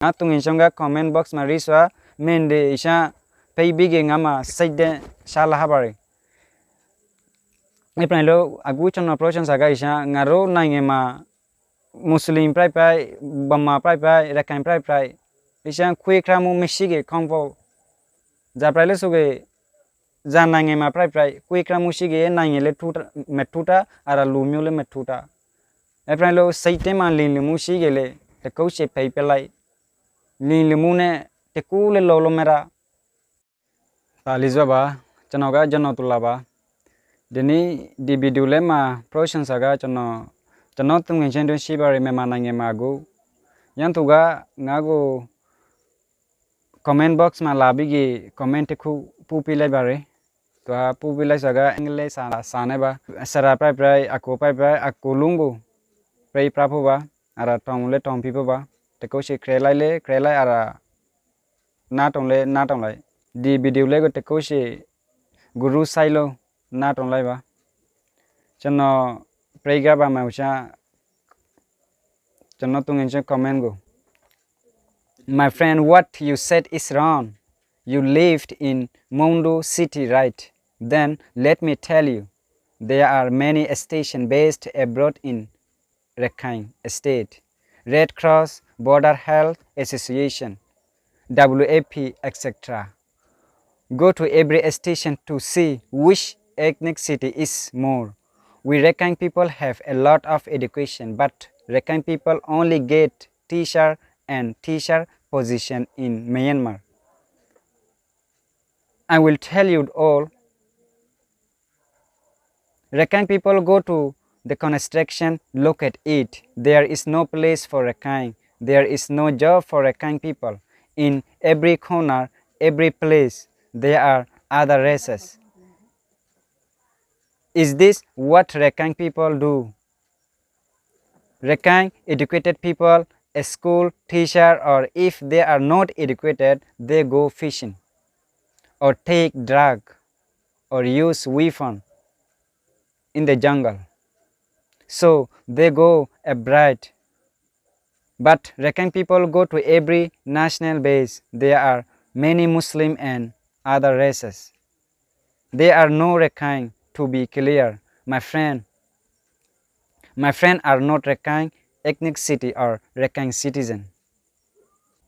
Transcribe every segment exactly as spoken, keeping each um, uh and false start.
ငါသူငယ်ချင်းက comment box မှာ ရေးစွာ မင်းဒီအရှမ်း ဖဲဘီဂေငါမှာ စိတ်တဲ့ ရှါလာဟပါရီ။ အပရင်လို အခုကျွန်တော် ပြောချင်တာက အရှမ်း ငါတို့နိုင်ငံမှာ မွတ်စလင်ပြိုင်ပြိုင်၊ ဗမာပြိုင်ပြိုင်၊ ရခိုင်ပြိုင်ပြိုင်၊ အရှမ်းခွဲခြားမှုမရှိကခေါင်းဖို့ ဇာပြိုင်လို့ဆိုက ဇာနိုင်ငံမှာပြိုင်ပြိုင်၊ ခွဲခြားမှုရှိက နိုင်ငံလည်းထူထပ်၊ မထူထပ်၊ အရလူမျိုးလည်းမထူထပ်။ အပရင်လို စိတ်ထဲမှာ လိမ်လည်မှုရှိကလည်း တစ်ခုရှိဖယ်ပစ်လိုက်။ လိမ်လည်မှုနဲ့ တစ်ခုလည်း လုပ်လို့မရ။ တၢ်လီစွာပါ။ ကျွန်တော်က ကျွန်တော်တူလာပါ။ ဒီနေ့ ဒီဗီဒီယိုလေးမှာ ပြောချင်တာက ကျွန်တော်၊ ကျွန်တော့်သူငယ်ချင်းတစ်ယောက်ရှိပါတယ် မြန်မာနိုင်ငံမှာ။ အခု ရန်သူက ငါ့ကို comment box မှာ လာပြီးက comment တစ်ခု ပို့ပေးလိုက်ပါတယ်။ သူက ပို့ပေးလိုက်တာက အင်္ဂလိပ်စာ၊ စာနဲ့ပါ။ ဆရာပြိုင်ပြိုင်၊ အကိုပြိုင်ပြိုင်၊ အကုန်လုံးကို ပြိုင်ပြိုင်ဖို့ပါ။ အဲ့ဒါ တောင်းလည်း တောင်းပေးဖို့ပါ။ တစ်ခုရှိ ကြိုက်လိုက်လည်း ကြိုက်လိုက်၊ အဲ့ဒါ နားထောင်လည်း နားထောင်လိုက်။ ဒီဗီဒီယိုလေးကို တစ်ခုရှိ ဂရုစိုက်လို့ နားထောင်လိုက်ပါ။ ကျွန်တော် ပြိုင်ပြိုင်ပါမယ် ဦးချမ်း။ ကျွန်တော့်သူငယ်ချင်း comment ကို My friend, what you said is wrong. You lived in Mondo City, right? Then let me tell you, there are many stations based abroad in Rakhine State, Red Cross, Border Health Association, W F P, et cetera. Go to every station to see which ethnicity is more. We Rakhine people have a lot of education, but Rakhine people only get teacher and teacher position in Myanmar. I will tell you all. Rakhine people go to the construction, look at it. There is no place for Rakhine. There is no job for Rakhine people. In every corner, every place, there are other races. Is this what Rakhine people do? Rakhine educated people, a school teacher, or if they are not educated, they go fishing or take drug or use weapon in the jungle. So they go abroad. But Rakhine people go to every national base. There are many Muslim and other races. There are no Rakhine, to be clear, my friend. My friend are not Rakhine ethnicity or Rakhine citizen.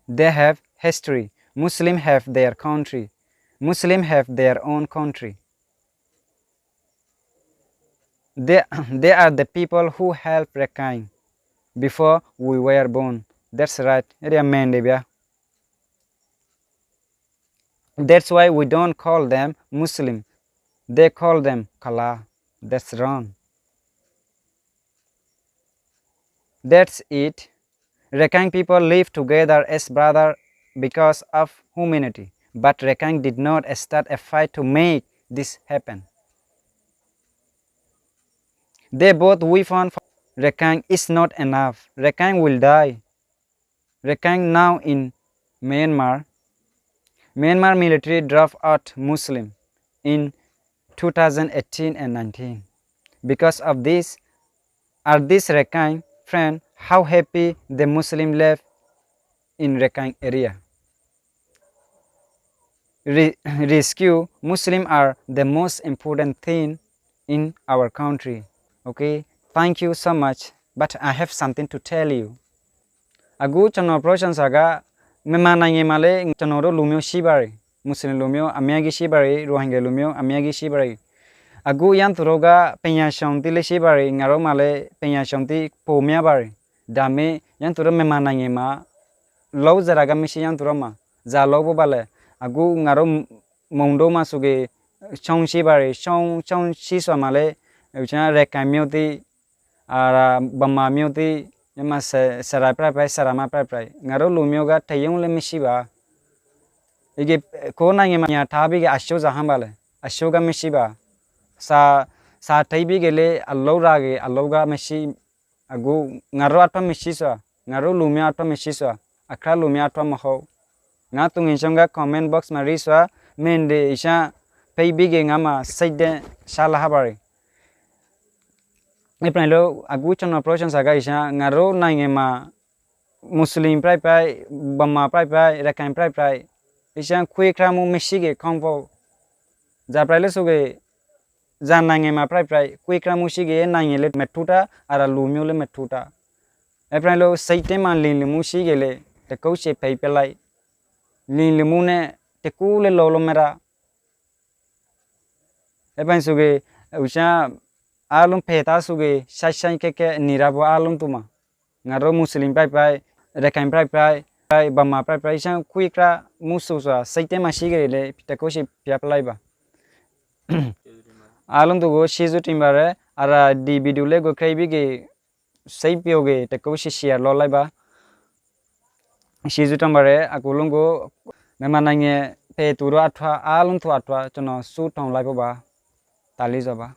They have history. Muslim have their country. Muslim have their own country. They, they are the people who help Rakhine before we were born. That's right. Area man de bia. That's why we don't call them Muslim. They call them Kala. That's wrong. That's it. Rakhine people live together as brother because of humanity. But Rakhine did not start a fight to make this happen. They bought weapon for Rakhine is not enough. Rakhine will die. Rakhine now in Myanmar. Myanmar military drove out Muslim in two thousand eighteen and nineteen. Because of this, are this Rakhine friend, how happy the Muslim live in Rakhine area. Re-, rescue Muslim are the most important thing in our country. Okay, thank you so much, but I have something to tell you. အခုကျွန်တော်ပြောချင်တာက မြန်မာနိုင်ငံမှာလည်းကျွန်တော်တို့လူမျိုးရှိပါတယ်။ မွတ်စလင်လူမျိုးအများကြီးရှိပါတယ်။ ရိုဟင်ဂျာလူမျိုးအများကြီးရှိပါတယ်။ အခုရန်သူတို့ကပညာရှင်သစ်လည်းရှိပါတယ်။ ငါတို့မှာလည်းပညာရှင်သစ်ပိုများပါတယ်။ ဒါပေမဲ့ရန်သူတို့မြန်မာနိုင်ငံမှာ လုပ်စရာကမရှိ ရန်သူတို့မှာ ဇာလုပ်ဖို့ပါလေ။ အခုငါတို့မုံဒိုမှာဆိုက ကျောင်းရှိပါတယ်။ ကျောင်း၊ ကျောင်းရှိစွာမှာလည်း ကျွန်တော်ရခိုင်မျိုးသစ်၊ အာ၊ ဗမာမျိုးသစ်၊ ယမဆရာ၊ ဆရာပြပြ၊ ဆရာမပြပြ၊ ငါတို့လူမျိုးကတရုံလည်းမရှိပါ။ ဒီက ကိုယ့်နိုင်ငံမှာညာထားပြီးကအကျိုးစားဟန်ပါလေ။ အကျိုးကမရှိပါ။ စာ၊ စာထိပ်ပြီးကလည်းအလုပ်ရက့ အလုပ်ကမရှိ။ အခုငါတို့အတွက်မရှိစွာ၊ ငါတို့လူမျိုးအတွက်မရှိစွာ၊ အခြားလူမျိုးအတွက်မဟုတ်။ ငါသူငယ်ချင်းက comment box မှာရေးစွာ၊ မင်းဒီအရှမ်း ဖဲဘီဂေငါမှာ စိတ်တဲ့ ရှါလာဟပါရီ။ အပရင်လို အခုကျွန်တော်ပြောချင်တာက အရှမ်း ငါတို့နိုင်ငံမှာ မွတ်စလင်ပြၢၢ်ပြၢၢ်, ဗမာပြၢၢ်ပြၢၢ်, ရခိုင်ပြၢၢ်ပြၢၢ်, အံၤစံခွဲခြားမှုမရှိက့ၤ ခေါင်းပေါက်, ဇာပြၢၢ်လၢဆိၣ်ဂ့ၤ, ဇာနိုင်ငံမှာပြၢၢ်ပြၢၢ် ခွဲခြားမှုရှိက့ၤ နိုင်ငံလည်းမထူးတာ, အရလူမျိုးလည်းမထူးတာ. အဲပြၢၢ်လၢ စိတ်ထဲမှာ လီလီမှုရှိက့ၤလၢ တကုတ်ရှည်ဖယ်ပစ်လိုက်, လီလီမှုနဲ့ တကူလည်းလောလောမရ အဲပၢ်ဆိၣ်ဂ့ၤ, အုၣ်စၢ်, အားလုံးဖယ်ထားဆိၣ်ဂ့ၤ, ရှင်းရှင်းခဲခဲ နေရဖို့ အားလုံးသူမှာ. ငါတို့ မွတ်စလင်ပြၢၢ်ပြၢၢ်, ရခိုင်ပြၢၢ်ပြၢၢ်, ဗမာပြၢၢ်ပြၢၢ်, အံၤစံခွဲခြားမှုဆိုစွာ စိတ်ထဲမှာရှိက့ၤလၢ တကုတ်ရှည်ဖယ်ပစ်လိုက်ပါ. အားလုံးသူကို ကျေးဇူးတင်ပါတယ်. အရဒီဗီဒီယိုလေးကို ကြည့်ပြီးက့ၤ စိတ်ပျော်က့ၤ တကုတ်ရှည် share လုပ်လိုက်ပါ. ကျေးဇူးတင်ပါတယ် အကုန်လုံးကို. မြန်မာနိုင်ငံ ဖဲသူတို့အထွတ် အားလုံးသူအထွတ် ကျွန်တော် ဆုတောင်းလိုက်ဖို့ပါ. တၢ်လီၤစီပါ.